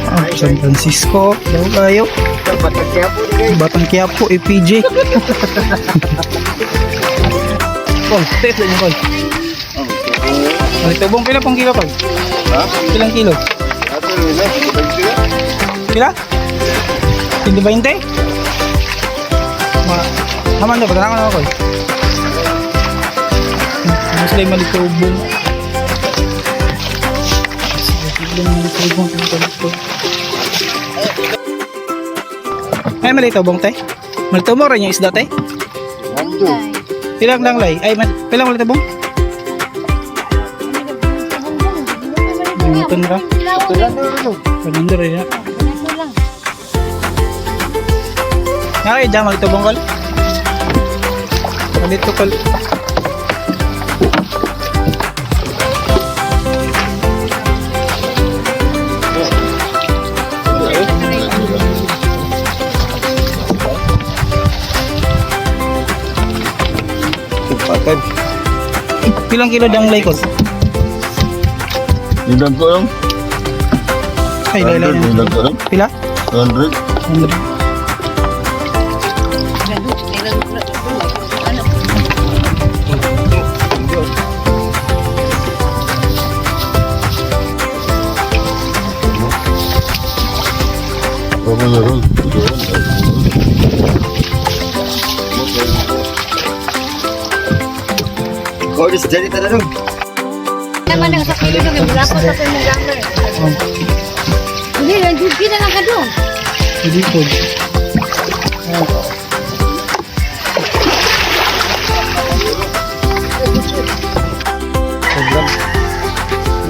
Ah, San Francisco, daw kayo. Batang Quiapo, EPJ. Kol, test lang kol. Ay, tubong pila pong kilo kol? Ha? Ilang kilo? Pila? 120? Ma, haman na, pagkana ko na kol. Mas lang malitubong. Malitubong, malitubong. Ay, malitubong te? Malitubong rin yung isda te? Pilang lang lay? Ay, pilang malitubong? Minuton ra. Ganun rin na. Ay, dyan, malitubong kol. Malito kol. Patay. Pilang kilo danglay kol? Ilan ko lang? Ay, lay lay. Ilan ko lang? Pila? 100. 100. Vamos a ver. Kau di sejadi tak ada. Naman ang sa kilo kay wala ko sa imong gamay. Oh, Hindi lang jud kita lang kadong. hindi po.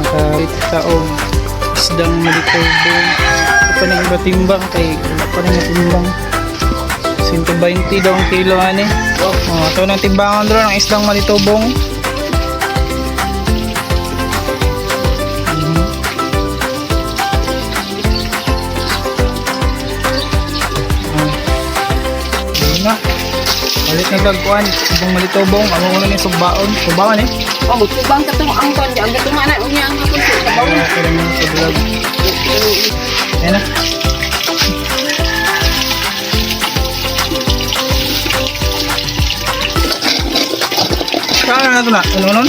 Nakakita og isdang malitubong. Ito pa nang iba timbang kay wala pa nang timbang. 120 daw ang kilo ani. Oh, ito nang timbangan dro ng isdang malitubong. Ayun na. Balik na tagpuan. Ibang malitubong. Amo ko na ni sugbaon. Sugbaon eh. Oh, tubang katong angkon ang katong anak unya ang akong sa Kaya kaya mo sa vlog. Ayan na. Saan na ito na? Ano nun?